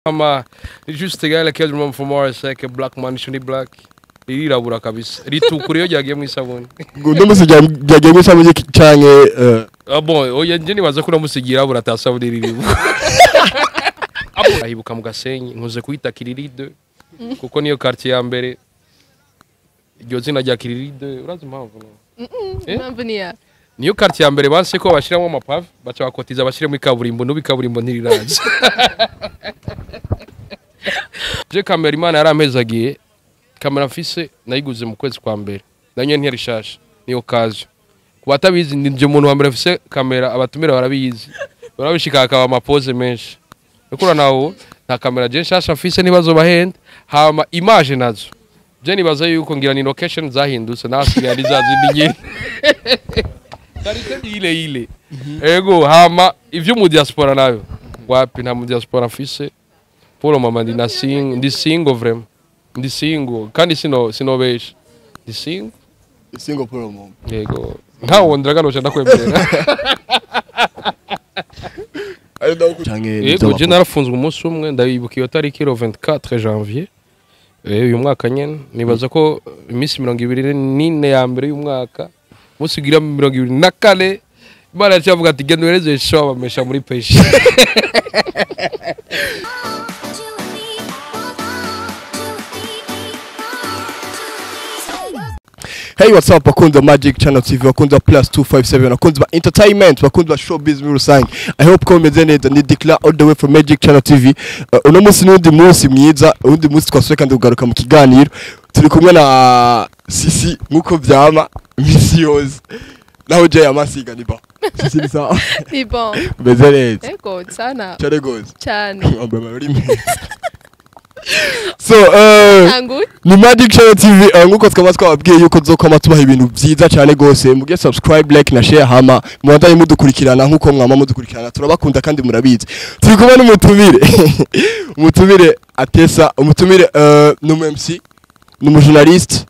Ama ni juste gale ke drum for more seke black man shuni black ririrabura kabisa ritukura iyo ryagiye mu isabune. Ngo musi ryagiye mu isabune canke? Ah bon, oya nje nibaza ko namusigira abura atasabune ririmo. Abo ahibuka mu Gasenyi nkuze kuyita Kiriride kuko niyo quartier ya mbere iryo zina rya Kiriride, urazi impamvu? No, impamvu ni ya niyo quartier ya mbere banse ko bashiramo amapave, baca bakotiza bashiremo ikaburimbo, n'ubu ikaburimbo ntiriraza. Je kamera Imana yaramezagiye, kamera mfise nayiguze mu kwezi kwa mbere, nanyo ntiyari shasha, niyo kaje. Ku batabizi ni nje umuntu wa mbere mfise kamera, abatumira barabizi, barabishika akaba amapoze menshi. Ukura nawo nta kamera je shasha mfise nibazo bahenda, hama image nazo je nibaza yuko ngira ni location zahindutse nasigaye ari zazindi nyine. Karite ile ile. Ego hama ivyo mu diaspora nayo wapi, nta mu diaspora mfise. Pour mama ndi na single, ndi single vraiment. Ndi single kandi sinobesha. Ndi single. Single pour le moment. Yego. Ntawo ndraganosha ndakwemera. Yego je narafunzwe umunsi umwe, ndabibuka iyo tariki le 24 janvier. Uyu mwaka nyene nibaza ko iminsi 24 ya mbere y'umwaka musigira 24 Imana yavuga ati genda uhereze show bamesha muri peshi. Hey, what's up bakunzi Magic Channel TV, bakunzi Plus 257, bakunzi ba entertainment, bakunzi ba showbiz muri rusange. I hope ko meze neza. Ni Declare all the way from Magic Channel TV. Uno munsi n'undi munsi mwiza, undi munsi twasuye kandi kugaruka mu kiganiro. Turi kumwe na Sisi nkuko vyama misi yose. Naho je yamasiga ni ba. Sisi ni sawa. Ni bon. Meze neza. Ego sana. Cyane gose. Cyane. So, ni Magic Channel TV, nkuko twaba twababwiye yuko tuzokoma tubaha ibintu vyiza cyane gose. Muge subscribe, like na share, hama mubandaye mudukurikirana nkuko mwama mudukurikirana. Turabakunda kandi murabizi. Turi kumwe n'umutumire. Umutumire Atesa, umutumire n'umu MC, n'umu journaliste,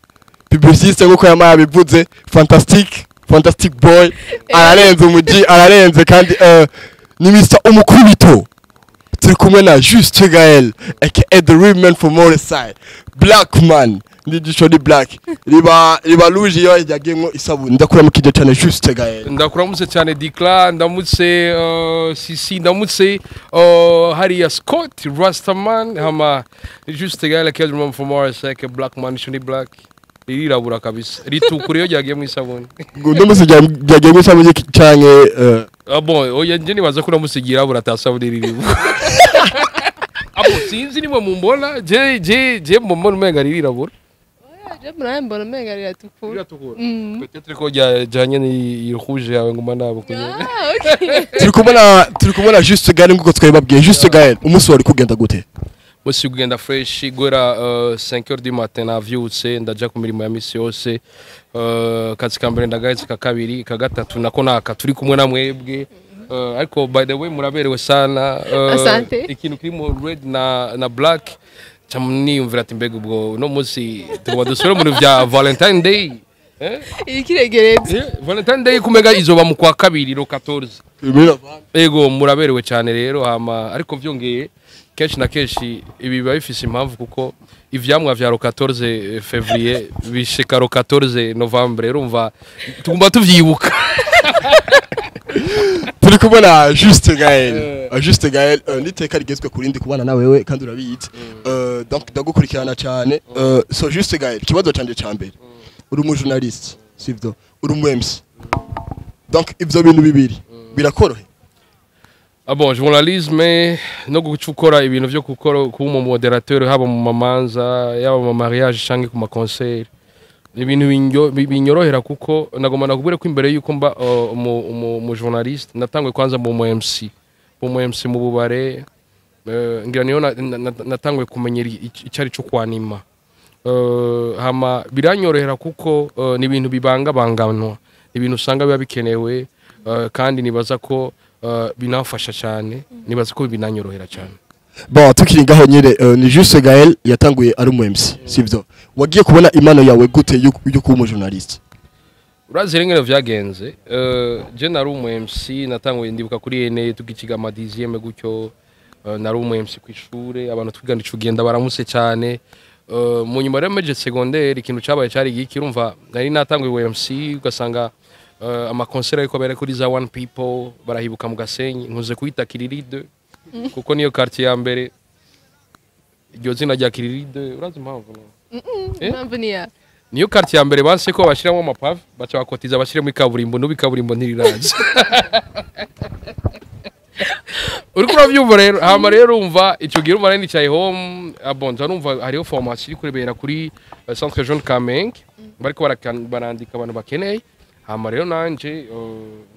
publiciste nkuko yama yabivuze, fantastic, fantastic boy. Ararenze umuji, ararenze kandi ni Mr Umukubito. Turi kumwe na Juste Gael aka the real man from Morriside, black man, ndijisho ni black riba riba rouge iyo yagiyemo isabune. Ndakuramukije cyane Juste Gael. Ndakuramutse cyane Dikla, ndamutse Sisi, ndamutse hariya Scott Rastaman, hama Juste Gael aka the real man from Morriside, black man shuni black ririrabura kabisa ritukura iyo ryagiye mu isabune. Ngo musi ryagiye mu isabune canke? Ah bon, oya nje nibaza ko namusigira abura atasabune ririmo. Abo sinzi nimwe mumbona je mumbona umenga ririrabura. Oya je mbona umenga riratukura. Riratukura. Peut-être ko janye ni rouge yawe nguma nabo kunyene. Ah okay. Turi kumubona Juste Gael nkuko twababwiye. Juste Gael, umunsi wari kugenda gute? Musi kugenda fresh gwera 5h du matin navyutse ndaja ku mirimo ya misi yose. Kazi ka mbere ndagahetse, ka kabiri, ka gatatu nako naka turi kumwe na mwebwe. Ariko by the way muraberewe sana. Ikintu kirimo red na black niyumvira ati mbega ubwo no musi tugomba dusubire mu vya Valentine Day. Ikiregeretse Valentine Day kumega izoba mu kwa kabiri ro 14. Ego muraberewe cyane rero hama, ariko vyongeye kenshi na kenshi ibi biba bifise impamvu kuko ivyamwa vya 14 février bishika 14 novembre, urumva tugomba tuvyibuka. Turi kubona Juste Gael. Juste Gael niteka rigezwe kurindi kubana na wewe kandi urabizi. Donc ndagukurikirana cyane. So Juste Gael, kibazo canje ca mbere. Uri umu journaliste, sivyo? Uri umu MC. Donc ivyo bintu bibiri birakorohe? Ah bon, journalisme no gucukora ibintu vyo gukora kuba umu moderateur haba mu mamanza, yaba mu mariage canke ku ma concert. Ibintu binyorohera kuko nagomba nakubwire ko imbere yuko mba umu journaliste natangwe kwanza mu MC. Mu MC mu bubare, ngira niyo natangwe kumenyera icari cyo kwanima. Hama biranyorohera kuko ni ibintu bibangabanganwa, ibintu usanga biba bikenewe, kandi nibaza ko binafasha cyane, nibaza ko binanyorohera cyane. Bon, tukiri ngaho nyere, ni Juste Gael yatanguye ari umu MC, sivyo? Wagiye kubona impano yawe gute yo kuba umu journaliste? Urazi rero vyagenze, je nari umu MC natanguye ndibuka kuri ene tukikiga ama 10e gutyo. Nari umu MC kw'ishure, abantu twigana ico ugenda baramutse cyane. Mu nyuma rero meje secondaire, ikintu cabaye cari giki? Urumva nari natanguye MC, ugasanga ama concert ariko abera kuri za One People, barahibuka mu Gasenyi, nkuze kuyita Kiriride kuko niyo quartier ya mbere iryo zina rya Kiriride. Urazi impamvu, no? Eh? Impamvu ni ya Niyo quartier ya mbere banse ko bashiramo ama pavé, baca bakotiza bashiremo ikaburimbo. N'ubu ikaburimbo ntiriraza, uriko uravyumva rero. Hama rero umva, ico gihe urumva nari nicaye home. Ah bon, nza numva hariho formation iri kurebera kuri Centre Jeune Kamenge, bariko barandika abantu bakeneye. Hama rero nanje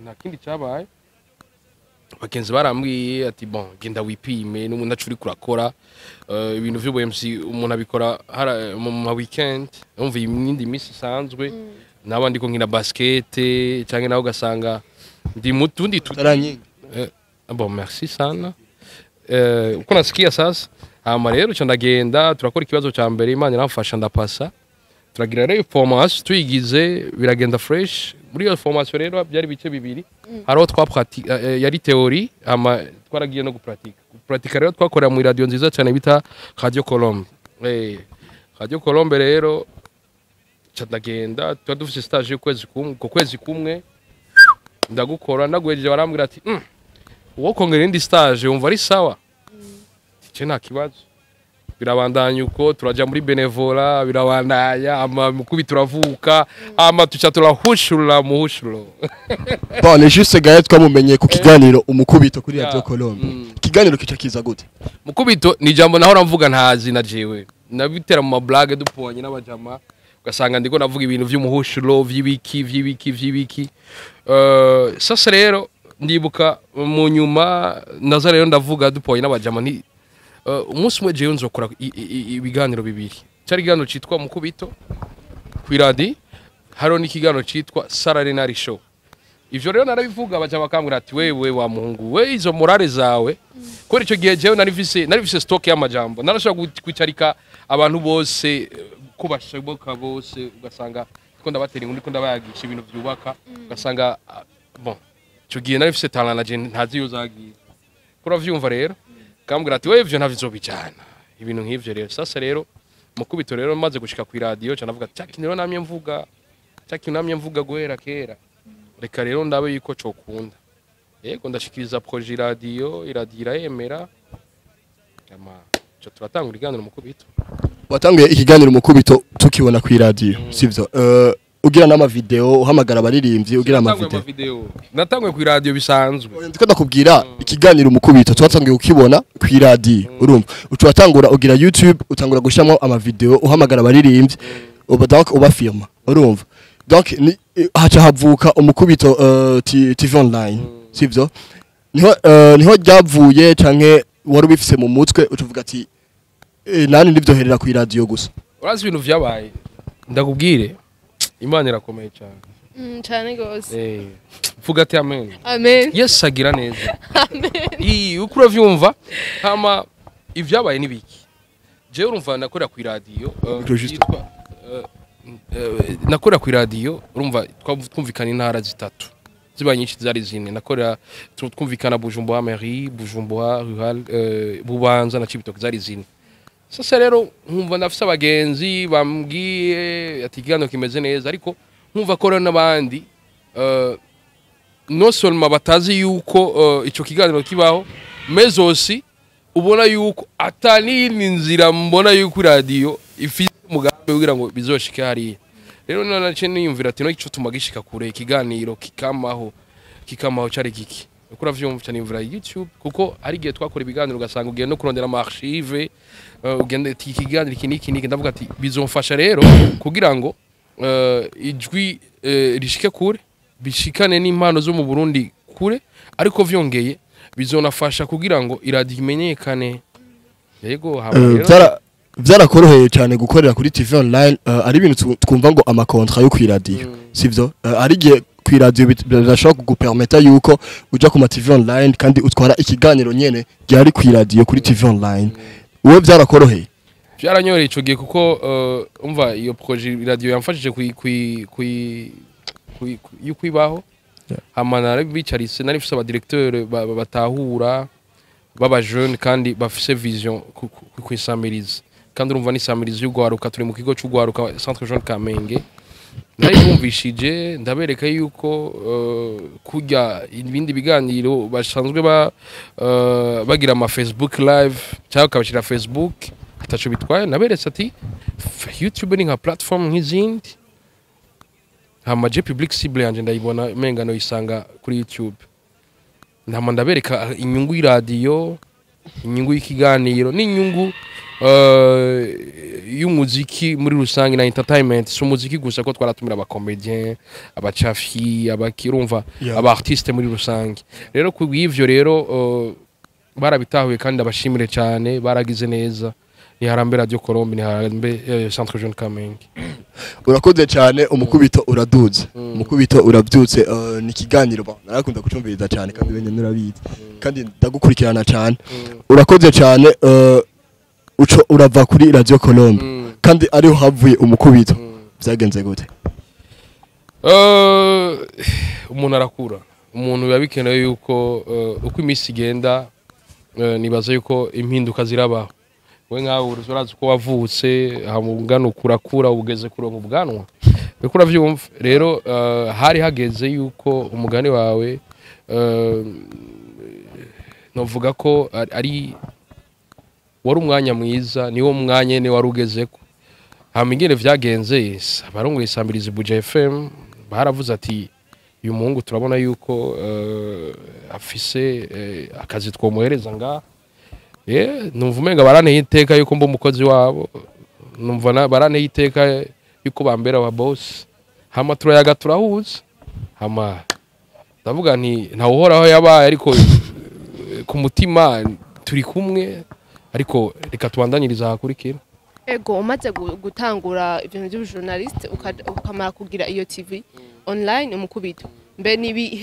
nta kindi cyabaye, bagenzi barambwiye ati: "Bon, genda wipime n'umuntu acu uriko urakora ibintu vy'ubu MC." Umuntu abikora mu ma weekend, umva iyindi minsi isanzwe naba ndiko nkina basket, canke nawe ugasanga ndi mu tundi Taranyingi. Bon, merci sana. Uko nasikia sasa. Hama rero cyo ndagenda, turakora ikibazo ca mbere, Imana iramfasha ndapasa. Turagira rero formation, tuyigize biragenda fresh. Muri iyo formation rero byari bice bibiri, hariho twa yari théorie, hama twaragiye no gupratika. Gupratika rero twakorera mu radio nziza cyane bita Radio Colombe. Radio Colombe rero ca ndagenda, tuba dufise stage y'ukwezi kumwe. Uko kwezi kumwe ndagukora, ndagwejeje, barambwira ati: "Uwo kongera indi stage wumva ari sawa?" Icyo nta kibazo. Birabandanya uko, turaja muri bénévolat, birabandanya, ama mukubi turavuka, ama tuca turahushura muhushuro. Bon, ni juste Gaël twamumenye ku kiganiro Umukubito kuri Radio Colombe. Ikiganiro kica kiza gute? Mukubito ni ijambo naho mvuga ntazi na jewe nabitera mu ma blagues, duponyye n'abajama, ugasanga ndiko navuga ibintu vy'umuhushuro, vy'ibiki vy'ibiki vy'ibiki. Sasa rero ndibuka mu nyuma naza rero ndavuga dupoye n'abajama nti umunsi umwe jewe nzokora ibiganiro bibiri. Cyari ikiganiro citwa Mukubito kw'iradi, hariho n'ikiganiro citwa Sararenari Show. Ivyo rero narabivuga, baca bakambwira ati: "Wewe wa muhungu we, izo morale zawe." Kubera ico gihe jewe nari mfise stock y'amajambo, narashobora kwicarika abantu bose ko bashoboka bose, ugasanga ndiko ndabatera inkuru, ndiko ndabayagisha ibintu vyubaka, ugasanga bon, ico gihe nari mfise talent na je ntazi iyo zagiye. Kuravyumva rero, kambwira ati: "Wewe ivyo ntavizobijana ibintu nk'ivyo." Rero sasa rero Mukubito rero maze gushika ku radio, ca navuga cya kintu rero namye mvuga, cya kintu namye mvuga guhera kera, reka rero ndabe yuko cokunda. Yego, ndashikiriza projet radio, iradiyo irayemera, ama cyo turatangura iganiro Mukubito. Watanguye ikiganiro Umukubito tukibona ku radio, sivyo? Ugira n'ama video, uhamagara abaririmbyi, ugira ama Natanguye video. Amavideo natanguye ku radio bisanzwe. Ndiko ndakubwira ikiganiro Umukubito twatangiye kukibona ku radio, urumva uca watangura ugira YouTube, utangura gushiramo ama video, uhamagara abaririmbyi, uba donc ubafirma, urumva donc haca havuka Umukubito TV online, sivyo? Niho ryavuye canke wari ubifise mu mutwe ucuvuga ati nani ndivyoherera ku radio gusa? Urazi ibintu vyabaye, ndakubwire, Imana irakomeye cyane. Cane gose. Vuga ati amen. Amen. Yesu agira neza. Amen. Ii, uko uravyumva. Hama ivyabaye nibiki? Jewe urumva nakorera ku radio Micro juste. yitwa nakorera ku radio, urumva twumvikana intara zitatu, ziba nyinshi zari zine. Nakorera twumvikana Bujumbura mairie, Bujumbura rural, Bubanza na Cibitoke, zari zine. Sasa rero nkumva ndafise abagenzi bambwiye ati ikiganiro kimeze neza, ariko nkumva ko rero n'abandi non seulement batazi yuko ico kiganiro kibaho, mais aussi ubona yuko atanini nzira, mbona yuko radio ifite umugambi kugira ngo bizoshike hariya. Rero none naciye niyumvira ati no ico tuma gishika kure, ikiganiro kikamaho cari giki? Uko uravyumva, cyane niyumvira YouTube, kuko hari igihe twakora ibiganiro ugasanga ugiye no kurondera ama archive, ugende ati ikiganiro iki niki niki. Ndavuga ati bizomfasha rero kugira ngo ijwi rishike kure, bishikane n'impano zo mu Burundi kure, ariko vyongeye bizonafasha kugira ngo iradiyo imenyekane. Yego, hama rero Vyarakoroheye cyane gukorera kuri TV online, ari ibintu twumva ngo ama contrat yo kwiradiyo, sivyo? Ari igihe kwiradiyo birashobora kugupermeta yuko uja ku ma TV online kandi utwara ikiganiro nyene gihari kwiradiyo kuri TV online. Wowe vyarakoroheye? Byaranyoreye ico gihe kuko umva iyo projet radio yamfashije kui kui kui kui yuko ibaho. Hama narabicarise, nari mfise aba directeur batahura. Baba jeune kandi bafise vision kw'isamiriza, kandi urumva n'isamiriza y'ugwaruka. Turi mu kigo c'ugwaruka, Centre Jeune Kamenge. Naribumvishije, ndabereka yuko kurya ibindi biganiro basanzwe bagira ama Facebook live cyangwa bakabashira Facebook ataco bitwaye. Naberetse ati YouTube ni nka platform nk'izindi, hama je public cible yanje ndayibona umenga noyisanga kuri YouTube. Ntama ndabereka inyungu y'iradiyo, inyungu y'ikiganiro n'inyungu y'umuziki muri rusange na entertainment. Si umuziki gusa, ko twaratumira aba comédien, abacafi, abakirumva, aba artiste muri rusange. Rero kubw'ivyo rero barabitahuye kandi abashimire cyane, baragize neza. Niharambe Radio Colombe, niharambe Centre Jeune Kamenge. Urakoze cyane. Umukubito uraduze, umukubito urabyutse. Ni ikiganiro ba narakunda kucumviriza cyane, kandi benye nurabizi, kandi ndagukurikirana cyane. Urakoze cyane. Uco urava kuri Radio Colombe, kandi ariho havuye umukubito, byagenze gute? Umuntu arakura, umuntu biba bikenewe yuko uko iminsi igenda, nibaza yuko impinduka zirabaho. We nkawe urazi uko wavutse, hama ukurakura, ugeze kuronka ubwanwa, uriko uravyumva. Rero hari hageze yuko umugani wawe, novuga ko ari wari umwanya mwiza, niwo mwanya nyene wari ugezeko. Hama ingene vyagenze, abarongoye Isambirizi Buja FM baravuze ati uyu muhungu turabona yuko afise akazi twomuhereza ngaha. Numva umenga baranteye iteka yuko mba umukozi wabo, numva baranteye iteka yuko bambera wa boss. Hama turayaga, turahuza, hama ndavuga nti ntawuhoraho yabaye, ariko ku mutima turi kumwe, ariko reka tubandanyiriza ahakurikira. Ego, umaze gutangura ibintu by'ubujournaliste, ukamara kugira iyo TV online Umukubito, mbe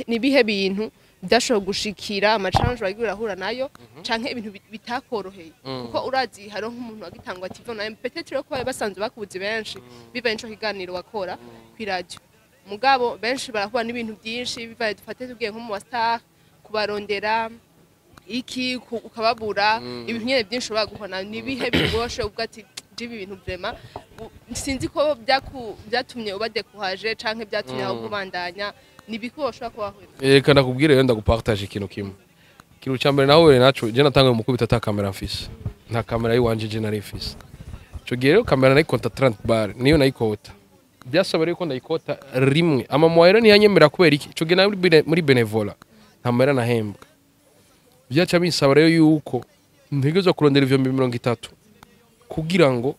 nibihe bintu byashoboye gushikira, ama challenge wagiye urahura nayo, canke ibintu bitakoroheye? Kuko urazi hariho nk'umuntu wagitangwa TV online, peut-être ko bari basanzwe bakuzi benshi bivaye n'ico kiganiro wakora kw'iradio, mugabo benshi barahura n'ibintu byinshi bivaye, dufate tugiye nko mu ba star, kubarondera iki, ukababura, ibintu nyene byinshi ushobora guhona. Nibihe bigoshe ubwo ati jibi ibintu vraiment sinzi ko byatumye ubadekuhaje canke byatumye aho kubandanya, nibiki woshobora kuba wahuye? Reka ndakubwire rero, ndagupartage ikintu kimwe. Ikintu cya mbere nahuye naco, je natanguye umukubito ata kamera mfise, nta kamera yiwanje je nari mfise ico gihe. Rero kamera nayikota 30 bar, niyo nayikota. Byasaba rero ko ndayikota rimwe, ama moyens ntiyanyemera. Kubera iki? Ico gihe nari muri bénévolat, nta mahera nahembwa. Byaca binsaba rero yuko ntegerezwa kurondera ivyo 30,000 kugira ngo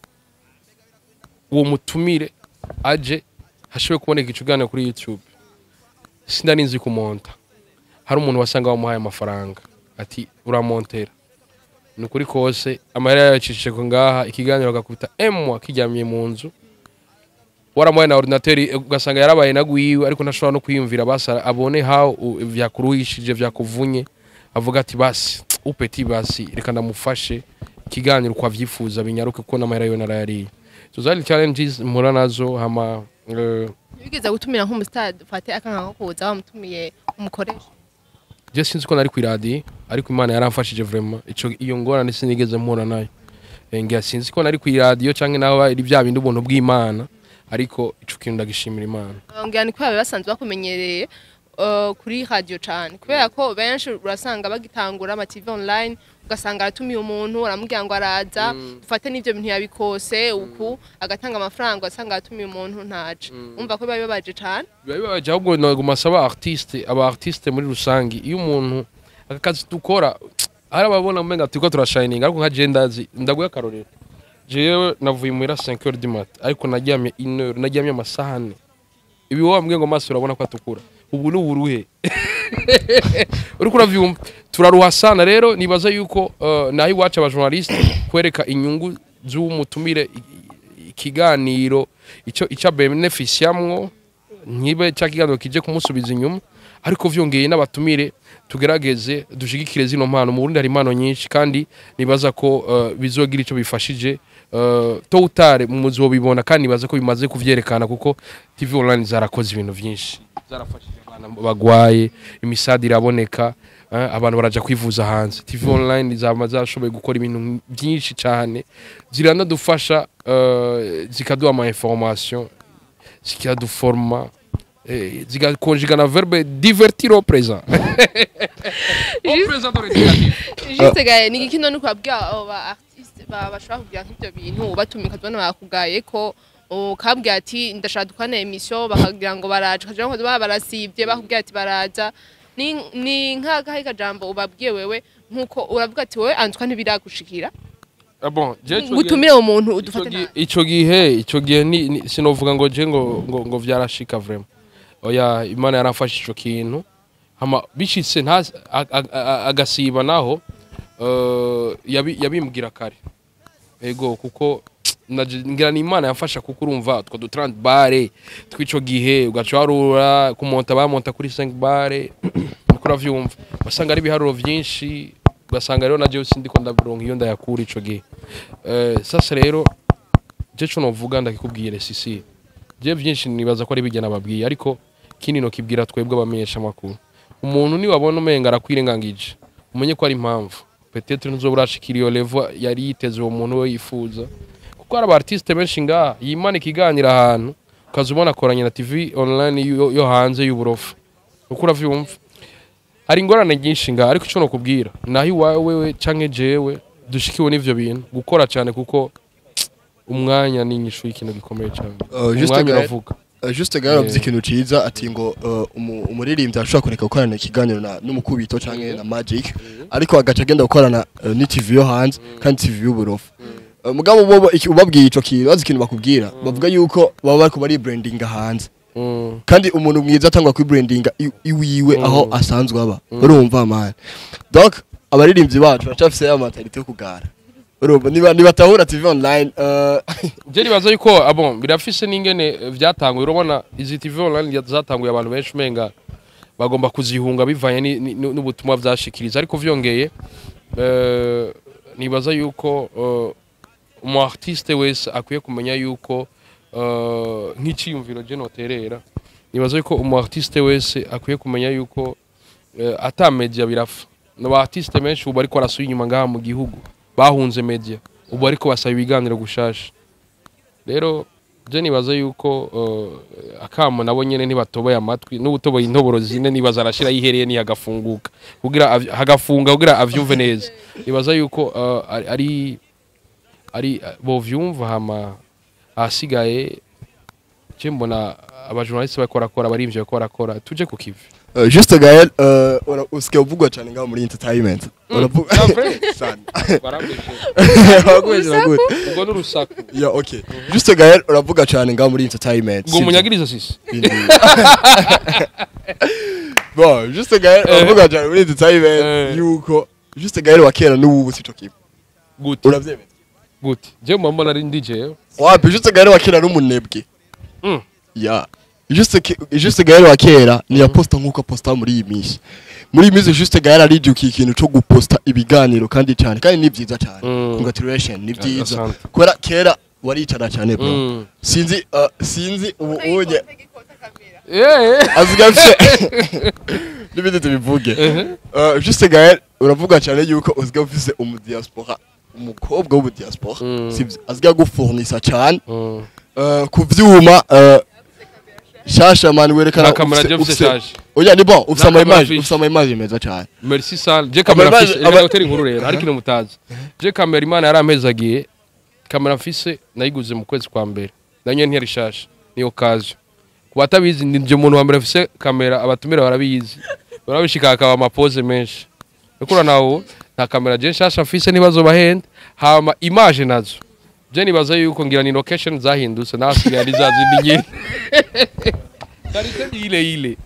uwo mutumire aje hashobore kuboneka ikiganiro kuri YouTube. Sinari nzi kumonta. Hari umuntu wasanga wamuhaye amafaranga ati uramontera, ni ukuri kose amahera yayacishije ko ngaha, ikiganiro agakubita emwa kiryamye mu nzu. Waramuhaye na ordinateur, ugasanga yarabaye nagwiwe, ariko ntashobora no kwiyumvira basi abone how vyakuruhishije, vyakuvunye, avuga ati basi upeti, basi reka ndamufashe ikiganiro uko avyifuza binyaruke, kuko n'amahera yo narayariye. So zari challenges mpura nazo. Hama Wigeze gutumira nk'umustar, ufate akanka ko kuza wamutumiye umukoresha? Je sinzi ko nari kwiradi, ariko Imana yaramfashije vraiment, ico iyo ngorane sinigeze mpura nayo. Ngira sinzi ko nari kwiradiyo canke naho ari bya bindi ubuntu bw'Imana, ariko ico kintu ndagishimira Imana. Ngira ni kubera basanzwe bakumenyereye kuri radio cane, kubera ko benshi urasanga bagitangura ama TV online, ugasanga aratumiye umuntu, aramubwira ngo araza, dufate n'ivyo bintu yabikose uku, agatanga amafaranga, ugasanga aratumiye umuntu ntaje. Umva ko biba bibabaje cane. Biba bibabaje. Ahubwo naguma asaba artiste, aba artiste muri rusangi, iyo umuntu aka kazi dukora, hari ababona umenga turiko turashininga, ariko nka je ndazi, ndaguye akarorero, jewe navuye muhira 5h du mat, ariko naryamye 1 heure, naryamye amasaha 4. Ibi wowe wambwiye ngo amaso urabona ko atukura, ubu ni uburuhe, uriko uravyumva, turaruha sana. Rero nibaza yuko naho iwacu aba journaliste kwereka inyungu z'umutumire, ikiganiro ico ica beneficiamwo, ntibe cya kiganiro kije kumusubiza inyuma. Ariko vyongeye n'abatumire tugerageze dushigikire zino mpano. Mu Burundi hari impano nyinshi, kandi nibaza ko bizogira ico bifashije tôt ou tard, muzobibona. Kandi nibaza ko bimaze kuvyerekana, kuko TV online zarakoze ibintu vyinshi, zarafashije abana bagwaye, imisadi iraboneka. Abantu baraja kwivuza hanze. TV online zama zashoboye gukora ibintu byinshi cyane, ziranadufasha, zikaduha ama information, zikaduforma, zigakonjiga na verbe divertir au présent, au présent dans l'éducatif. Juste gaye, ni iki none ukabwira abo ba artiste bashobora kugira nk'ibyo bintu ubatumika, tubona bakugaye ko ukabwira ati ndashaka dukwane émission, bakagira ngo baraje, ukagira ngo baba barasivye, bakubwira ati baraza, ni nk'akahe kajambo ubabwiye wewe, nkuko uravuga ati wowe antwa ntibiragushikira? Ah bon, je ico gihe- Gutumire uwo muntu ico udufate nabi. Ico gihe sinovuga ngo je ngo vyarashika vraiment. Oya, Imana yaramfashe ico kintu. Hama bishitse nta agasiba naho, yabimbwira kare. Ego, kuko ngira ni Imana yamfasha, kuko urumva utwo du 30 bare tw'ico gihe ugaca warura kumonta, bamonta kuri 5 bare, niko uravyumva, wasanga ari ibiharuro vyinshi, ugasanga rero na jewe sindiko ndabironka iyo ndayakura ico gihe. Sasa rero je co novuga, ndakikubwire sisi, je vyinshi nibaza ko ari bijya nababwiye, ariko kindi nokibwira twebwe abamenyesha makuru: umuntu niwabona umenga arakwirengangije, umenye ko ari impamvu, peut-être ntuzoba urashikira iyo level yari yiteze uwo muntu we yifuza, kuko hari aba artiste benshi ngaha yimana ikiganiro ahantu, ukaza ubona akoranye na TV online yo hanze y'uburofa, uko uravyumva hari ingorane nyinshi ngaha. Ariko ico nokubwira, naho iwawe wewe canke jewe dushikiwe n'ivyo bintu, gukora cyane, kuko umwanya ni inyishu y'ikintu gikomeye cyane. Juste Umwanya Gaël. uravuga. Juste Gaël avuze ikintu ciza, ati ngo umuririmbyi arashobora kureka gukorana ikiganiro na n'umukubito canke na Magic, ariko agaca agenda gukorana ni TV yo hanze kandi TV y'uburofa. Mugabo bobo ubabwiye ico kintu, bazi ikintu bakubwira, bavuga yuko baba bariko bari brandinga hanze, kandi umuntu mwiza atangwa kuri brandinga iwiwe aho asanzwe aba. Urumva man, donc abaririmbyi bacu baracafise ya mentalité yo kugara, urumva, niba nibatahura TV online. Je nibaza yuko ah bon, birafise n'ingene vyatanguye. Urabona izi TV online zatanguye, abantu benshi umenga bagomba kuzihunga bivanye n'ubutumwa vyashikiriza, ariko vyongeye nibaza yuko umu artiste wese akwiye kumenya yuko nk'iciyumviro je noterera, nibaza yuko umu artiste wese akwiye kumenya yuko ata media birapfa. N'aba artiste benshi ubu ariko arasuye inyuma ngaha mu gihugu bahunze media, ubu ariko basaba ibiganiro gushasha. Rero je nibaza yuko akamo nabo nyene ntibatoboye amatwi, n'ubutoboye intoboro zine nibaza arashira yihereye ni hagafunguka kugira hagafunga kugira avyumve neza. Nibaza yuko ari bovyumva, hama ahasigaye je mbona abajournaliste bariko barakora, abarimvyi bariko barakora, tuje ku kivi. Juste Gaël, usigaye uvugwa cyane ngaho muri entertainment. Uravuga Ah, vrai? sana. Barambeshe. Bakwejera gute? Ubwo n'urusaku. Yeah, okay. Juste Gaël, uravuga cyane ngaho muri entertainment. Ngo munyagirize sisi. Bon, Juste Gaël, uravuga cyane muri entertainment yuko Juste Gaël wa kera n'ubu sico kimwe. Gute? Uravyemeza? Gute? Je mbona ari ndi jewe. Wapi, Juste Gaël wa kera n'umunebwe. Ya. Juste Gaël wa kera ni yaposta nkuko aposta muri iyi minsi. Muri iyi minsi Juste Gaël arijukiye ikintu co guposta ibiganiro kandi cyane, kandi ni byiza cyane. Congratulations, ni byiza. Asante. Kubera kera waricara cyane, bro. Sinzi ubu unye aziga mfise n'ibindi tubivuge. Juste Gaël, uravuga cyane yuko uziga ufise umu diaspora, umukobwa w'umu diaspora, sivyo? Aziga gufurnisa cyane ku vyuma shasha man, werekana Na kamera je mfise shasha. Oya, ni bon, ufise Na ama kamera image, fiche. ufise ama image meza cyane. Merci sal. Je kamera mfise, reka gutera inkuru rero, ariko ino mutazi. Je kamera Imana yarampezagiye. Kamera mfise nayiguze mu kwezi kwa mbere. Nanyo ntiyari shasha. Ni occasion. Ku batabizi, ni nje umuntu wa mbere mfise kamera, abatumira barabizi. Barabishika hakaba amapoze menshi. Ukura nawo nta kamera je nshasha mfise, ntibazobahenda. Hama image nazo. Je nibaza yuko ngira ni location zahindutse, nasigaye ari za zindi nyene. Qualité ni ile ile.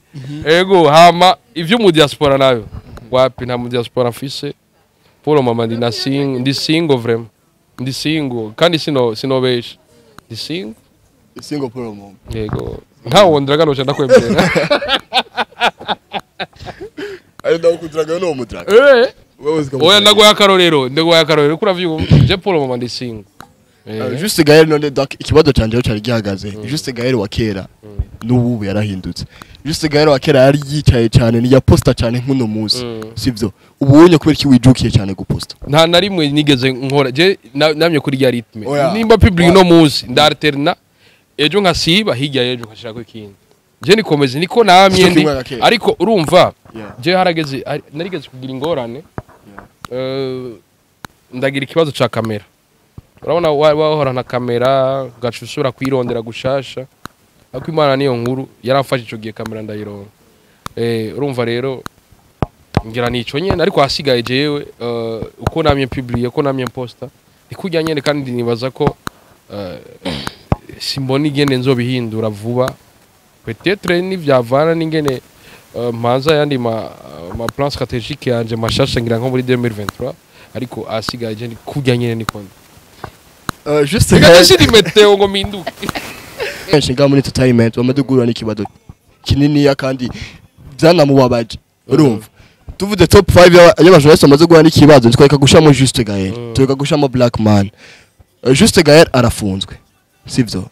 Ego, hama ivyo mu diaspora nayo. Wapi, nta mu diaspora mfise. Pour le moment ndi na single, ndi single vraiment. Ndi single kandi sinobesha. Ndi single. Single pour le moment. Yego. Ntawo ndiraga noca ndakwemerera. Ayo ndakudiraga no mudraga. Eh. Wewe uzika. Oya, ndaguha akarorero, ndaguha akarorero kuravyumva. Je pour le moment ndi single. Juste Gaël, none donc ikibazo canje cari gihagaze, Juste Gaël wa kera n'ubu yarahindutse. Juste Gaël wa kera yari yicaye cyane, ni yaposta cyane nk'uno munsi, sivyo? Ubonye kubera iki wijukiye cyane guposta? Nta na rimwe nigeze nkora je namye kuri rya rythme. Oya. Nimba public no munsi ndarterna, ejo nkasiba, hirya y'ejo nkashirako ikindi. Je nikomeze niko namye Sico ndi. kimwe na kera. Ariko urumva, je harageze narigeze kugira ingorane, ndagira ikibazo ca kamera. Urabona wahora na kamera, ugaca usubira kuyirondera gushasha, ariko Imana niyo nkuru, yaramfashe ico gihe kamera ndayironka. Urumva rero ngira nico nyene, ariko hasigaye jewe uko namye publier, uko namye posta, ni kurya nyene, kandi nibaza ko simbona ingene nzobihindura vuba. Peut-être nivyavana n'ingene mpanza yandi ma plan stratégique yanje mashasha, ngira nko muri 2023, ariko ahasigaye je ni kurya nyene niko ndi. Juste Reka Gaël, sindi meteo ngo mpinduke. Benshi ngaha muri entertainment bamaze guhura n'ikibazo kininiya kandi byanamubabaje. Urumva, tuvuze top 5 y'abajournaliste bamaze guhura n'ikibazo, twereka gushamo Juste Gaël, twereka gushamo Black Man. Juste Gaël arafunzwe, sivyo?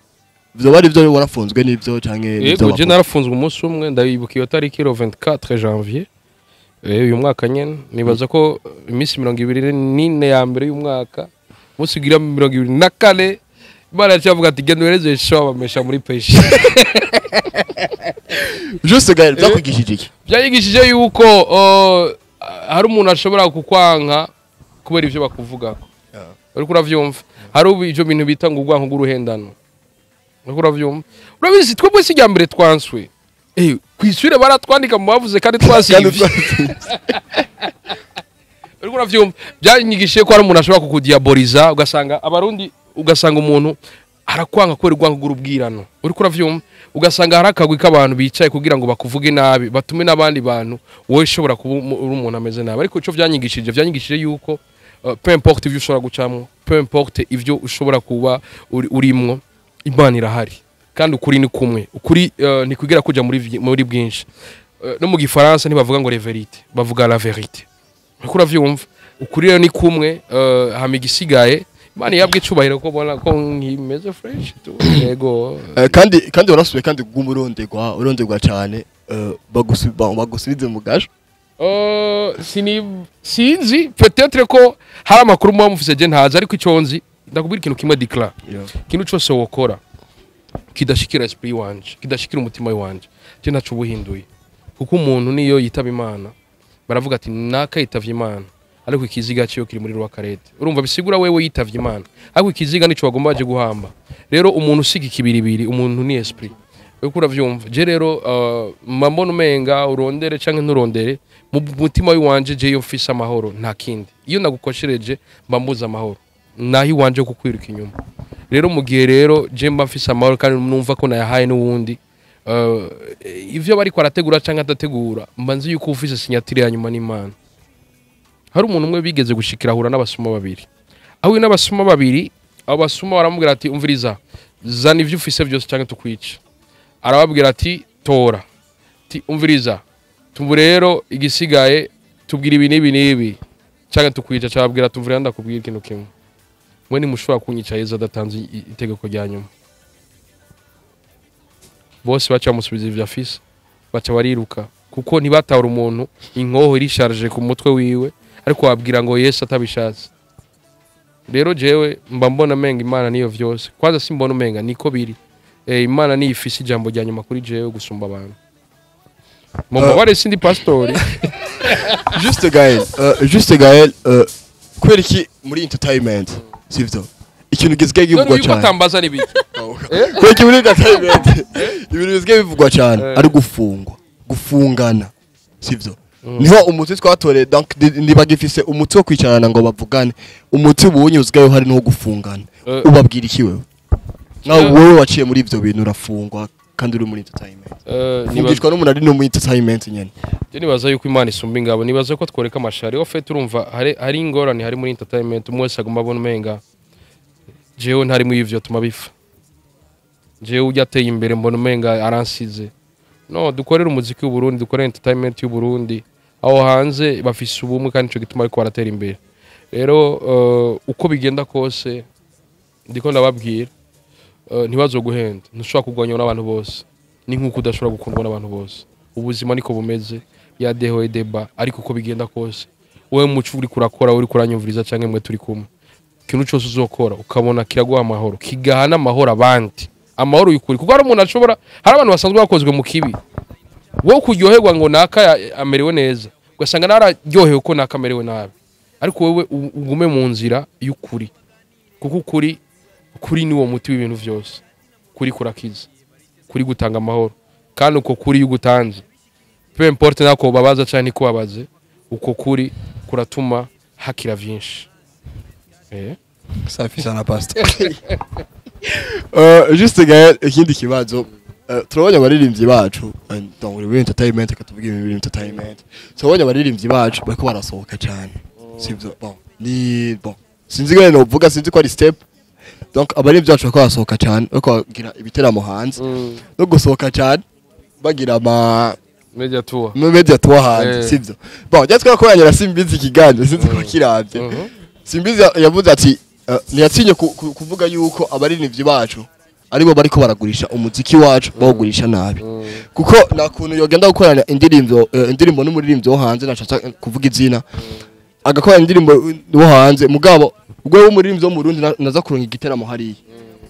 Vyo bari byo warafunzwe nivyo canke nivyo Yego, je bavuga? narafunzwe umunsi umwe, ndabibuka iyo tariki, le 24 janvier uyu mwaka nyene. Nibaza ko iminsi 24 ya mbere y'umwaka, umunsi ugira 24, Imana yaciye avuga ati: "Genda uhereze show abamesha muri peshi." Juste Gaël, byakwigishije iki? Byanyigishije yuko hari umuntu ashobora kukwanka kubera ivyo bakuvugako. Uriko uravyumva, hari ubu ivyo bintu bita ngo urwanko rw'uruhendano. Uriko uravyumva, urabizi, twebwe si irya mbere twanswe. Kw'ishure baratwandika mu bavuze kandi twasivye. Uriko uravyumva, byanyigishije ko hari umuntu ashobora kukudiaboliza, ugasanga abarundi, ugasanga umuntu arakwanga kubera urwango rw'urubwirano. Uriko uravyumva, ugasanga hari akagwi k'abantu bicaye kugira ngo bakuvuge nabi, batume n'abandi bantu, wowe ushobora kuba uri umuntu ameze nabi. Ariko ico vyanyigishije yuko peu importe ivyo ushobora gucamwo, peu importe ivyo ushobora kuba urimwo, Imana irahari kandi ukuri ni kumwe. Ukuri ntikwigira kuja muri bwinshi. No mu gifaransa ntibavuga ngo les vérités, bavuga la vérité. Uriko uravyumva, ukuri rero ni kumwe. Hama igisigaye, Imana yabwe icubahiro ko bona ko nkimeze fresh tu, yego. Kandi warasubiye kandi kuguma urondegwa cyane, bagusubize mu gasho. Sinzi, peut-être ko hari amakuru muba mufise je ntazi, ariko ico nzi, ndakubwira ikintu kimwe dikla: ikintu cose wokora kidashikira esprit wanje, kidashikira umutima wanje, je ntaco ubuhinduye, kuko umuntu niyo yitaba Imana, baravuga ati naka yitavye Imana, ariko ikiziga ciyo kiri muri rwakarete. Urumva, bisigura wewe yitavye Imana, ariko ikiziga nico bagomba baje guhamba. Rero umuntu usiga ikibiribiri, umuntu ni esprit. Uriko uravyumva, je rero mba mbona umenga urondere canke nturondere, mu mutima w'iwanje je iyo mfise amahoro, nta kindi. Iyo nagukoshereje mba mbuze amahoro, naho iwanje kukwiruka inyuma. Rero mu gihe rero je mba mfise amahoro kandi numva ko nayahaye n'uwundi, ivyo bariko arategura canke adategura, mba nzi yuko ufise signature ya nyuma n'Imana. Hari umuntu umwe bigeze gushikira ahura n'abasuma babiri. Ahuye n'abasuma babiri, abo basuma baramubwira ati: "Umviriza, zana ivyo ufise byose canke tukwica." Arababwira ati: "Tora." Ati: "Umviriza, tubu rero igisigaye tubwira ibi n'ibi n'ibi canke tukwica." Cababwira: "Tumvira, ndakubwira ikintu kimwe, mwe ntimushobora kunyica Yezu adatanze itegeko rya nyuma." Bose baca bamusubiza ivyo afise, baca bariruka, kuko ntibatahura umuntu inkoho irisharije ku mutwe wiwe, ariko wabwira ngo Yesu atabishatse. Rero jewe mba mbona menga Imana niyo vyose. Kwanza simbona umenga, niko biri. Imana niyo ifise ijambo rya nyuma kuri jewe gusumba abantu. Mumbabarire, sindi pastori. Juste Gaël, Juste Gaël, kubera iki muri entertainment, sivyo, ikintu gisigaye None kivugwa yuko cyane atambaza n'ibiki? Kubera iki muri entertainment ibintu bisigaye bivugwa cyane ari gufungwa, gufungana, sivyo? Niho umuti twatoreye, donc ntibagifise umuti wo kwicarana ngo bavugane. Umuti ubunye usigaye uhari niwo gufungana. Ubabwira iki wewe, nawe wowe waciye muri ivyo bintu, urafungwa kandi uri muri entertainment, fungishwa n'umuntu ari no muri entertainment nyene? Je nibaza yuko Imana isumba ingabo. Nibaza ko tworeka amashari. Au fait, urumva hari ingorane hari muri entertainment, umwe wese agomba abona umenga jewe ntari muri ivyo tuma bifa, jewe ujya ateye imbere mbona umenga aransize. No dukorere umuziki w'u Burundi, dukorere entertainment y'u Burundi. Aho hanze bafise ubumwe kandi ico gituma ariko baratera imbere. Rero uko bigenda kose Ndiko ndababwira, ntibazoguhenda. Ntushobora kurwanywa n'abantu bose, ni nk'uko udashobora gukundwa n'abantu bose. Ubuzima niko bumeze, ya deho deba. Ariko uko bigenda kose, wowe muco uri kurakora, uri kuranyumviriza canke mwe turi kumwe, ikintu cyose uzokora ukabona kiraguha amahoro, kigaha n'amahoro abandi, amahoro y'ukuri. Kuko hari umuntu ashobora, hari abantu basanzwe bakozwe mu kibi, wowe kuryoherwa ngo naka amerewe neza, ugasanga nararyohewe ko naka amerewe nabi. Ariko wowe ugume mu nzira y'ukuri, kuko ukuri ni wo muti w'ibintu vyose. Kuri kurakiza, kuri gutanga amahoro, kandi uko kuri iyo ugutanze, peu importe nako babaza canke ntikubabaze, uko kuri kuratuma hakira vyinshi. Safi sana, pastor. Juste Gaël, ikindi kibazo. Turabonye abaririmbyi bacu, donc muri entertainment, akatuvuga ibintu biri entertainment. Turabonye abaririmbyi bacu bariko barasohoka cyane, sivyo? Bon, ni bon, sinzi ngene novuga, sinzi ko ari step. Donc abaririmbyi bacu bariko barasohoka cyane, bariko bagira ibiteramo hanze no gusohoka cyane, bagira ama media tour. Mu media tour hanze, sivyo? Bon, jya twakoranye Simbizi ikiganiro, sinzi ko kiravye. Simbizi yavuze ati ntiyatinye kuvuga yuko abaririmbyi bacu aribo bariko baragurisha umuziki wacu, bawugurisha nabi, kuko nta kuntu yogenda gukorana indirimbo n'umuririmbyi wo hanze, nashatse kuvuga izina, agakora indirimbo wo hanze, mugabo ubwo w'umuririmbyi wo mu Burundi naza kuronka igiteramo hariya,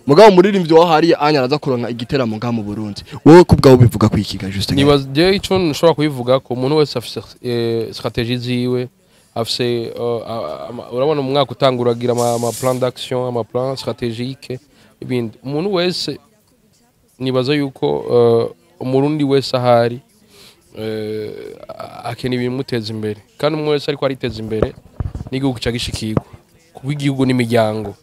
mugabo umuririmbyi wo hariya anya araza kuronka igiteramo ngaha mu Burundi. Wowe kubwawe bivuga kwikiga, juste? Nibaza je ico nshobora kubivuga ko umuntu wese afise stratégie ziwe, afise urabona umwaka utangura agira ama plan d'action, ama plan stratégique, ibindi. Umuntu wese, nibaza yuko umurundi wese ahari akeneye ibimuteza imbere, kandi umwe wese ariko ariteza imbere n'igihugu ca gishikirwa, kuko igihugu n'imiryango.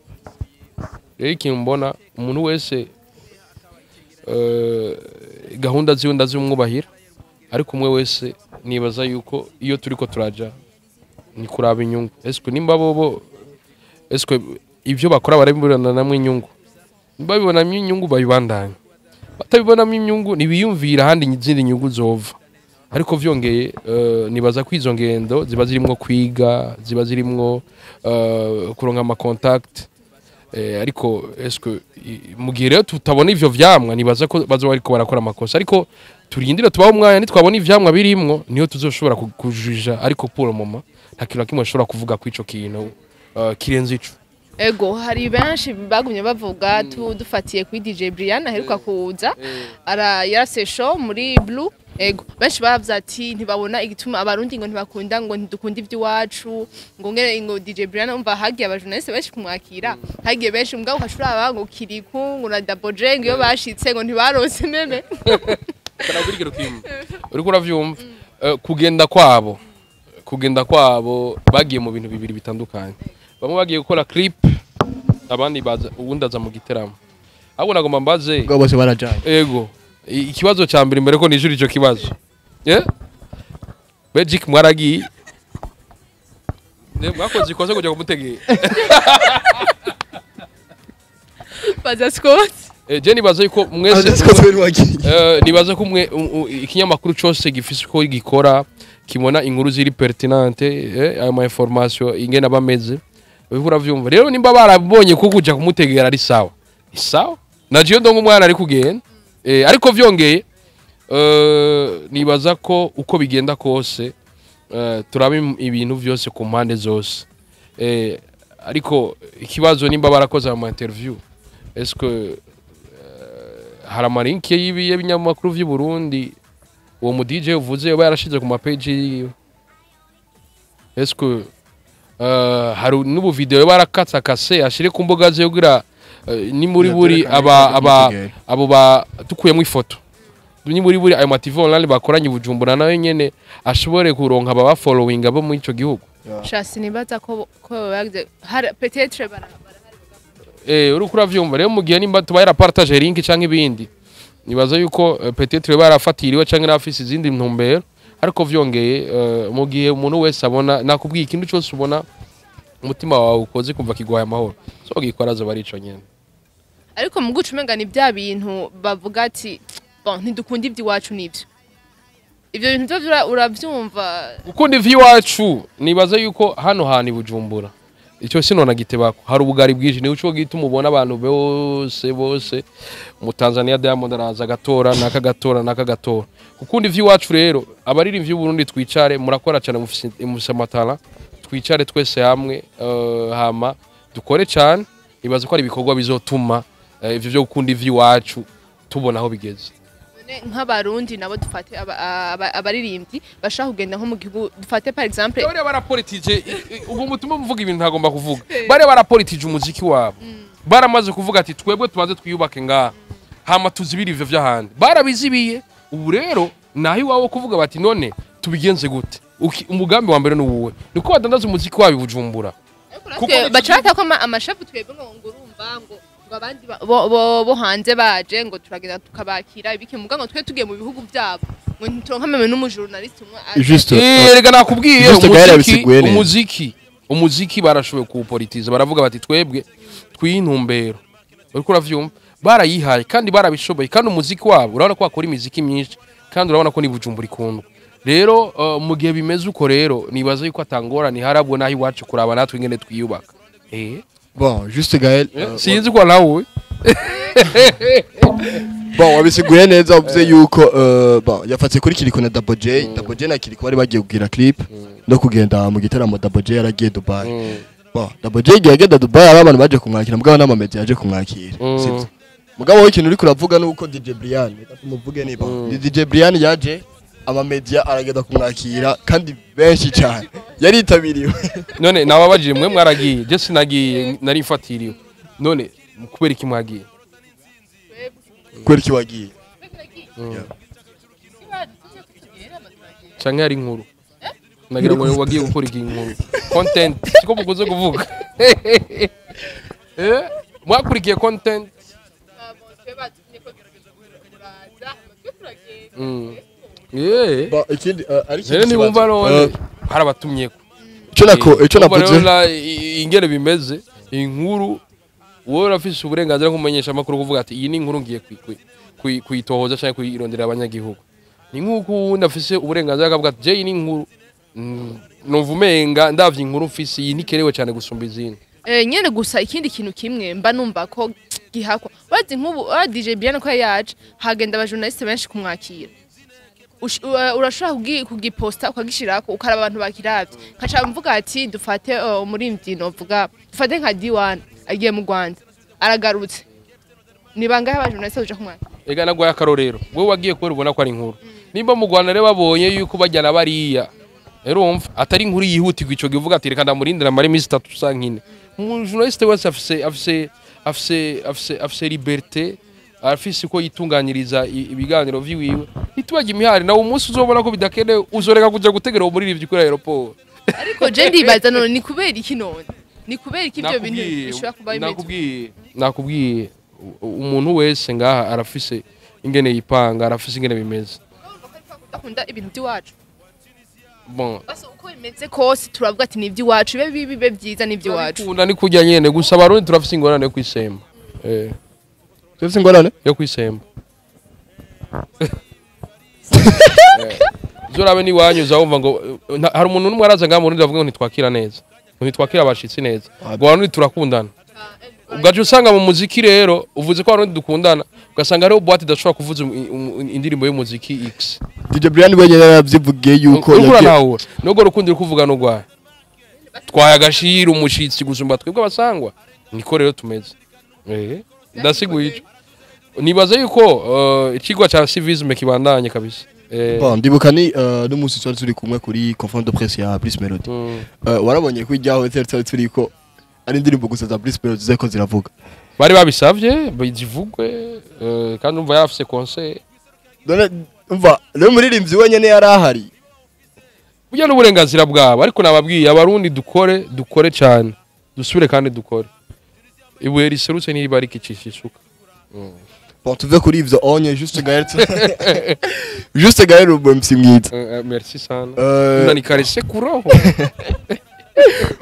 Rero ikintu mbona, umuntu wese gahunda ziwe ndazimwubahira, ariko umwe wese nibaza yuko iyo turiko turaja ni kuraba inyungu. Eske nimba bobo, eske ibyo bakora barabibona namwe inyungu? Nimba babibonamo inyungu, babibandanya. Batabibonamo inyungu, ntibiyumvira ahandi izindi nyungu zova. Ariko vyongeye, nibaza ko izo ngendo ziba zirimwo kwiga, ziba zirimwo kuronka ama contact. Ariko eske mu gihe rero tutabona ivyo vyamwa, nibaza ko bazoba bariko barakora amakosa. Ariko turindire, tubaho umwanya, nitwabona ivyamwa birimwo niyo tuzoshobora kujija. Ariko pour le moment nta kintu na kimwe bashobora kuvuga kuri ico kintu kirenze ico. Ego, hari benshi bagumye bavuga, tu dufatiye kuri DJ Brian aheruka kuza, ara yarase show muri Blue. Ego, benshi bavuze ati ntibabona igituma abarundi ngo ntibakunda, ngo ntidukunda iby'iwacu, ngo ngere ngo DJ Brian, umva hagiye abajournaliste benshi kumwakira, hagiye benshi, mbwa ukashuraba ngo Kiriku ngo na Double J ngo iyo bashitse ngo ntibarose même. Kanabwira ikintu kimwe, uriko uravyumva? Kugenda kwabo bagiye mu bintu bibiri bitandukanye. Bamwe bagiye gukora clip, abandi baza, uwundi aza mu giteramo. Ahubwo nagomba mbaze. Ubwo bose barajanye. Ego, ikibazo ca mbere, mbere ko nijura ico kibazo, Belgique mwaragiye? Ne mwakoze ikosa kujya kumutegera? Baza Scott. Je nibaza yuko mwese Azi ko twari wagiye. Nibaza ko mwe ikinyamakuru cyose gifise uko gikora, kibona inkuru ziri pertinente, ayo ma information ingene bameze, uriko uravyumva? Rero nimba barabonye ko kuja kumutegera ari sawa, ni sawa. Naje ndongo umwana ari kugenda, ariko vyongeye, nibaza ko uko bigenda kose, turaba ibintu vyose ku mpande zose. Ariko ikibazo, nimba barakoze ama interview, est-ce que hari ama link y'ibinyamakuru vy'i Burundi uwo mu DJ uvuze yoba yarashize ku ma page yiwe? Est-ce que hari n'ubu video yoba yarakatsakase ashire ku mbuga ze kugira ni muri buri aba abo ba tukuyemo ifoto, ni muri buri ayo ma TV online bakoranye i Bujumbura, nayo nyene ashobore kuronka aba following abo muri ico gihugu? Shasi, nibaza ko bagize hari peut-être bara Uriko uravyumva? Rero mu gihe nimba tuba yarapartage link canke ibindi, nibaza yuko peut-être barafatiriwe canke yarafise izindi ntumbero. Ariko vyongeye, mu gihe umuntu wese abona, nakubwiye, ikintu cyose ubona umutima wawe ukoze kumva kiguhaye amahoro, so gikora, azoba ari ico nyene. Ariko mu guca umenga ni bya bintu bavuga ati bon, ntidukunda iby'iwacu, nibyo ibyo bintu byo urabyumva? Gukunda ivy'iwacu, nibaza yuko hano hantu i Bujumbura Icyo sinona gitebako, hari ubugari bwinshi. Nico gituma ubona abantu bose bose mu Tanzania, Diamond araza agatora, naka gatora, naka gatora. Gukunda ivy'iwacu rero, abaririmbyi b'Uburundi, twicare, murakora cyane, mufise amatara, twicare twese hamwe, hama dukore cyane. Ibaza ko ari ibikorwa bizotuma ivyo byo gukunda ivy'iwacu tubona aho bigeze. None nk'Abarundi nabo, dufate abaririmbyi bashaka kugenda nko mu gihugu, dufate par exemple Bariya barapolitije. Ubwo mutuma muvuga ibintu ntagomba kuvuga. Bariya barapolitije umuziki wabo, baramaze kuvuga ati: "Twebwe tubanze twiyubake ngaha, hama tuzibire ivyo vy'ahandi." Barabizibiye. Ubu rero naho iwabo kuvuga bati: "None tubigenze gute?" Umugambi wa mbere ni uwuwe? Niko badandaza umuziki wabo i Bujumbura. Kuko baca batako amashavu twebwe ngo urumva ngo abandi bo hanze baje, ngo turagenda tukabakira ibiki, muga ngo twe tugiye mu bihugu byabo ngo ntituronka même n'umujournaliste umwe Juste Rega nakubwiye. Juste Gaël Umuziki, yabisiguye neza. umuziki barashoboye kuwupolitiza, baravuga bati: "Twebwe twiyintumbero." Uriko uravyumva, barayihaye kandi barabishoboye. Kandi umuziki wabo, urabona ko bakora imiziki myinshi, kandi urabona ko ni Bujumbura ikundwa. Rero mu gihe bimeze uko rero, nibaza yuko atangorane harabwo naho iwacu kuraba natwe ingene twiyubaka. Bon, juste Gaël, Sinzi ko nawe. Bon, wabisiguye neza, uvuze yuko bon, yafatse kuri Kiriko na Double J. Double J na Kiriko bari bagiye kugira clip no kugenda mu gitaramo. Double J yaragiye Dubai. Bon, Double J igihe agenda Dubai, hari abantu baje kumwakira, mugabo n'amamedia yaje kumwakira, sivyo? Mugabo wowe ikintu uriko uravuga nuko DJ Brian, reka tumuvuge, niba ni DJ Brian, yaje amamedia aragenda kumwakira kandi benshi cyane, yaritabiriwe. None nababajije, mwe mwaragiye, je sinagiye, nari mfatiriwe. None kubera iki mwagiye? Kubera iki wagiye? Canke hari inkuru nagira ngo wagiye gukora iki? Inkuru, content, siko mukunze kuvuga? Mwakurikiye content. Bon, ikindi ari Rero nibumva none harabatumyeko. Ico Urumva rero navuze ingene bimeze, inkuru wowe urafise uburenganzira nk'umumenyesha amakuru kuvuga ati: "Iyi ni inkuru ngiye kuyitohoza canke kuyironderera abanyagihugu." Ni nk'uko uwundi afise uburenganzira akavuga ati: "Je iyi ni inkuru, numva umenga ndavye inkuru mfise, iyi ntikerewe cyane gusumba izindi." Nyene gusa ikindi kintu kimwe mba numva ko gihakwa, wazi nk'ubu wa DJ Brian ko yaje, hagenda abajournaliste benshi kumwakira. Urashobora kugiposta ukagishirako, ukaraba abantu bakiravye, nkaca mvuga ati dufate umuririmvyi, novuga dufate nka D1 agiye mu Rwanda aragarutse, ni bangahe abajournaliste baja kumwakira? Ega nagwaye akarorero, wewe wagiye kubera ubona ko ari inkuru. Nimba mu Rwanda rero babonye yuko bajyana bariya, urumva atari inkuru yihutirwa ico gihe, uvuga ati: "Reka ndamurindira amara iminsi 3 canke 4." Umujournaliste wese afise liberté, afise uko yitunganyiriza ibiganiro vyiwiwe. Ntitubajye imihari nawe. Umunsi uzobona ko bidakenewe, uzoreka kuja gutegera uwo muririmbyi kuri aéroport. Ariko je ndibaza none ni kubera iki, none ni kubera iki ivyo bintu bishobora kuba bimeze? Nakubwiye, umuntu wese ngaha arafise ingene yipanga, arafise ingene bimeze. Udakunda ibintu by'iwacu. Bon. Basi uko bimeze kose turavuga ati ni iby'iwacu, bibe bibi bibe byiza, ni iby'iwacu. Kunda ni kurya nyene gusa. Abarundi turafise ingorane yo kwisemba. Turafise ingorane yo kwisemba. Uzorabe niwanyu uzawumva ngo hari umuntu n'umwe araza ngaha mu Burundi avuga ngo ntitwakira neza, ngo ntitwakira abashitsi neza, ngo Abarundi turakundana. Ugaca usanga mu muziki rero uvuze ko Abarundi dukundana, ugasanga hariho boîte idashobora kuvuza indirimbo y'umuziki X. DJ Brian wenyine yaravyivugiye yuko Uriko uranahura nubwo rukundo uri kuvuga n'urwaye twaye agashira umushitsi gusumba twebwe abasangwa. Niko rero tumeze. Ndasiguye ico nibaza yuko icigwa ca civisme kibandanye kabisa. Bon, ndibuka ni n'umunsi twari turi kumwe kuri conférence de presse ya Bruce Melody. Warabonye ko ijyaho twari turiko ari indirimbo gusa za Bruce Melody zeko ziravuga. Bari babisavye zivugwe, kandi umva yarafise conseil. None umva rero umuririmbyi wenyene yari ahari. Burya n'uburenganzira bwabo, ariko nababwiye, Abarundi dukore, dukore cyane, dusubire kandi dukore. Ibuye riserutse ntiriba rikicisha isuka. Bon, tuve kuri ivyo onye. Juste Gaël, uri MC mwiza. Merci sana. Unanikarese kuroho.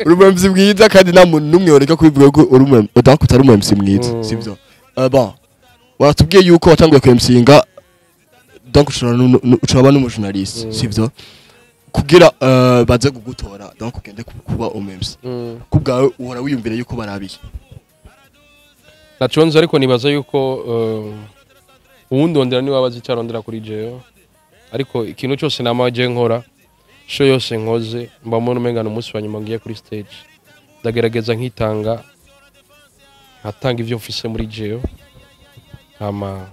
Uri MC mwiza kandi nta muntu n'umwe yoreka kubivuga ko uri umu donc utari umu MC mwiza, sivyo? Bon, waratubwiye yuko watanguye ku MCinga, donc ushobora n'umujournaliste, sivyo? Kugira baze kugutora, donc ugende kuba umu MC, kubwawe uhora wiyumvira yuko barabiye? Naconze, ariko nibaza yuko uwundondera niwe aba azi icyo arondera kuri jewe. Ariko ikintu cyose nama je nkora, show yose nkoze, mba mbona umenga ni umunsi wa nyuma ngiye kuri stage. Ndagerageza nkitanga, nkatanga ivyo mfise muri jewe. Hama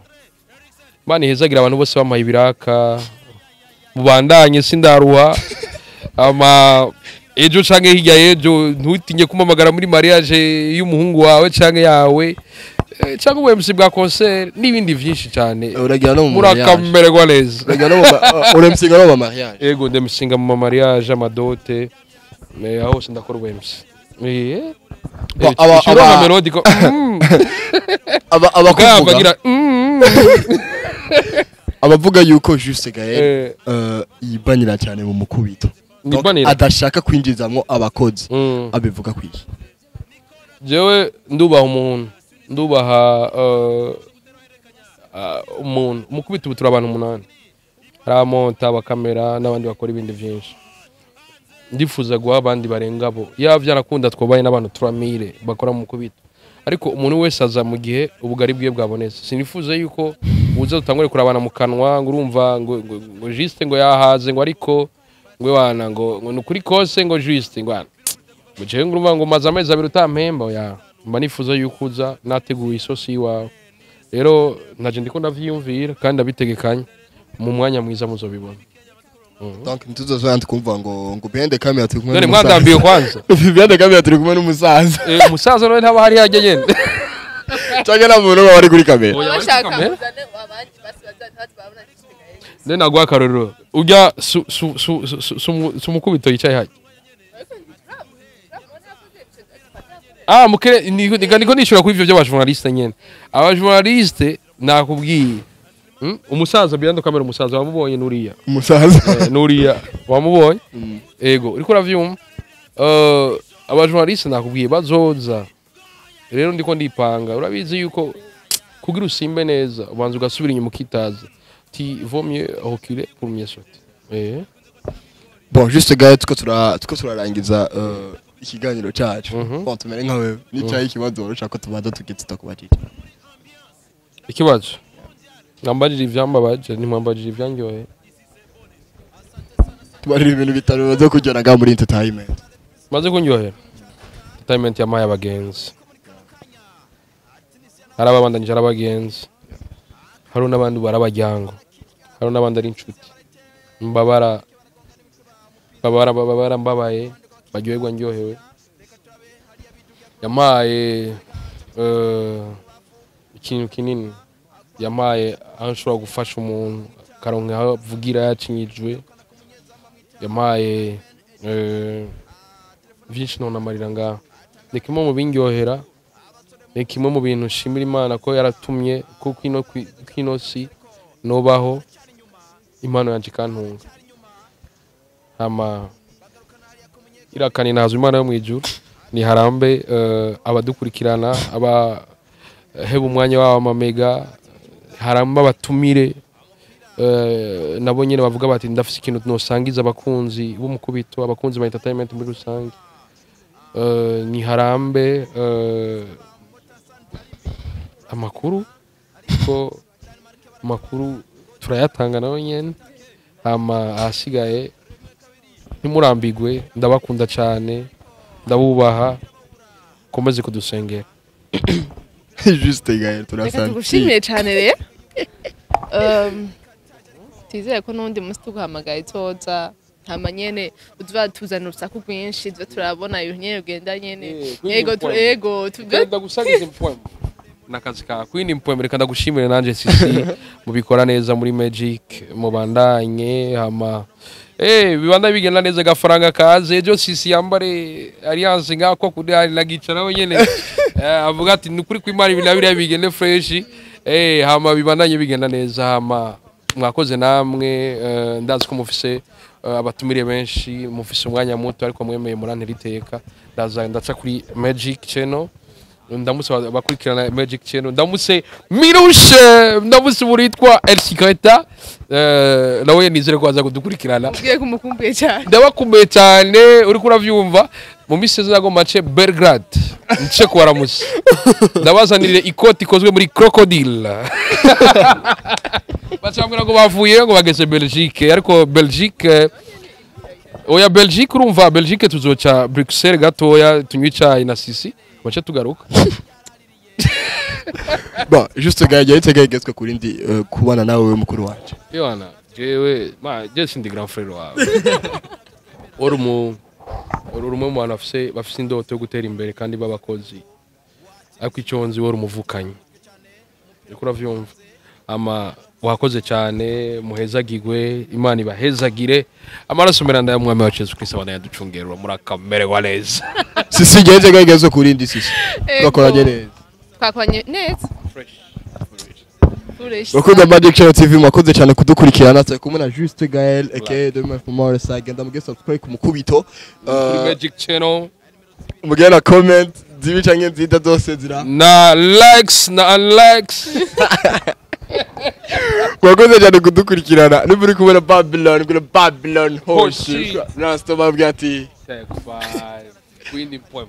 Imana ihezagira abantu bose bampaye ibiraka, mubandanye, sindaruha. Ama ejo canke hirya y'ejo, ntutinye kumpamagara muri mariage y'umuhungu wawe canke yawe, canke ubu MC bwa concert n'ibindi vyinshi cyane. Uragira no mu mariage? Murakamererwa neza. Uragira no mu uremsinga no mu mariage? Ego, ndemusinga mu mariage, amadote, aho hose ndakora ubu MC. Ba- Melody ko aba abakuvuga abagira abavuga yuko Juste Gaël yibanira cyane mu mukubito. Donc, Nibanira. adashaka kwinjizamwo abakozi, abivuga kwiki? Jewe ndubaha umuntu, ndubaha umuntu. Umukubito ubu turi abantu umunani, hari abamonta, abakamera n'abandi bakora ibindi byinshi. Ndifuza guha abandi barenga bo, yaba byarakunda twabaye n'abantu turamire bakora mu mukubito. Ariko umuntu wese aza mu gihe ubugari bwiwe bwabonetse. Sinifuza yuko uza dutangure kurabana mu kanwa, ngo urumva ngo Juste ngo yahaze, ngo ariko ngo wana ngo nukuri kose, ngo Juste ngo wana ngo jewe ngo urumva ngo maze amezi 2 utampemba. Oya, mba nifuza yuko uza nateguye isosi iwawe. Rero naje ndiko ndavyiyumvira kandi ndabitegekanya, mu mwanya mwiza muzobibona. Donc ntituzosubira tukumva ngo behind the camera turi kumwe None n'umusaza. mwandambiye kwanza. Behind the camera turi kumwe n'umusaza. Umusaza nawe ntaba hari hajya nyene. Cyangwa nta muntu bari kuri kamera? Oya, bari kuri Bashaka kamera. muzane abandi basi bazabona Juste Gaël. None naguha akarorero, urya su su su su su mukubito yicaye hajya. Ah, mukere niko nishura kuri ivyo by'abajournaliste nyene. Abajournaliste nakubwiye. Umusaza behind the camera, umusaza wamubonye nuriya. Umusaza. Nuriya wamubonye? Ego, uriko uravyumva? Abajournaliste nakubwiye bazoza. Rero ndiko ndipanga, urabizi yuko kugira usimbe neza ubanza ugasubira inyuma ukitaza. Ti vaut mieux reculer pour mieux sauter. Bon, Juste Gaël, tuko turarangiza ikiganiro cyacu. Bon, tumere nka wewe, nicaye ikibazo ushaka ko tubanza tugiye tutakubajije. Ikibazo. Mwambajije ivyambabaje, ntimwambajije ivyandyoheye. Tubarira ibintu bitanu bimaze kugera ngaha muri entertainment. Maze kunyohera, entertainment yampaye abagenzi, hari ababandanije ari abagenzi, hari n'abandi bari abajyango, hari n'abandi ari inshuti. Mbabara babara babara mbabaye, baryoherwa ndyohewe. Yampaye ikintu kinini, yampaye aho nshobora gufasha umuntu akaronka aho avugira yacinyijwe. Yampaye vyinshi nonamarira ngaho. Ni kimwe mu bindyohera, ni kimwe mu bintu nshimira Imana ko yaratumye ko kwino si nobaho, impano yanje ikantunga. Hama irakani nazo Imana yo mwijuru niharambe. Abadukurikirana, aba heba umwanya wabo amamega, haramba abatumire, nabo nyene bavuga bati ndafise ikintu nosangiza abakunzi b'umukubito, abakunzi ba entertainment muri rusange. Niharambe amakuru, ko amakuru turayatanga nayo nyene. Hama ahasigaye ntimurambigwe, ndabakunda cyane, ndabubaha, komeze kudusengera. Juste Gaël, Reka turasanze. tugushimire cyane rero. Twizere ko n'undi munsi tuguhamagaye toza, hama nyene uzuba tuzana urusaku rwinshi, tuze turabona ibintu nyene ugenda nyene. Yego, ego tuve. Ndagusangiza impwemu nakazi ka kwindi mpwemu. Reka ndagushimire nanje sisi, mubikora neza muri Magic, mubandanye. Hama bibanda bigenda neza, gafaranga kaze ejo sisi yambare alliance ngako kuri hari nagicaraho nyene, avuga ati nukuri kwimara ibintu biriya bigende fresh. Hama bibandanye bigenda neza. Hama mwakoze namwe. Ndazi ko mufise abatumire benshi, mufise umwanya muto, ariko mwemeye murantera iteka, ndaza ndaca kuri Magic Channel. Ndamutse abakurikirana Magic Channel, ndamutse Mirushe, ndamutse uwitwa El Secreta, nawe nizere ko aza kudukurikirana. Ubwiye ko umukumbuye cyane. Ndabakumbuye cyane, uriko uravyumva. Mu minsi iza nagomba nce Belgrade, nce kubaramutsa, ndabazanire ikoti ikozwe muri crocodile. Bacambwira ngo bavuye, ngo bageze Belgique, ariko Belgique, oya, Belgique, urumva Belgique tuzoca Bruxelles gatoya, tunywe icayi na Sisi, bace tugaruka. Bon, Juste Gael, yahise gagezwe kuri ndi kubana nawe, we mukuru wanje. Yohana, jewe ma je sindi grand frère wawe. Uri umwe mu bantu bafise indoto yo gutera imbere kandi b'abakozi, ariko icyo nzi, wari umuvukanyi, uriko uravyumva. Ama wakoze cyane, muhezagirwe, Imana ibahezagire, amaraso meranda ya Mwami wacu Yesu Kristo abana yaducungerwa, murakamererwa neza. Sisi, yahise gagezwe kuri ndi Sisi. Twakoranye neza. Twakoranye neza. Fresh. Bakunda Magic Channel TV, mwakoze cyane kudukurikirana. Turi kumwe na Juste Gael aka Demain for More. Genda muge subscribe ku mukubito. Kuri Magic Channel. Muge na comment zibi canke nziza, zose zira Na likes na unlikes. Mwakoze cyane kudukurikirana. Niba uri kubona Babylon, kubona Babylon Hoshi. Hoshi Rasta, babwira ati Take five. Queen poem.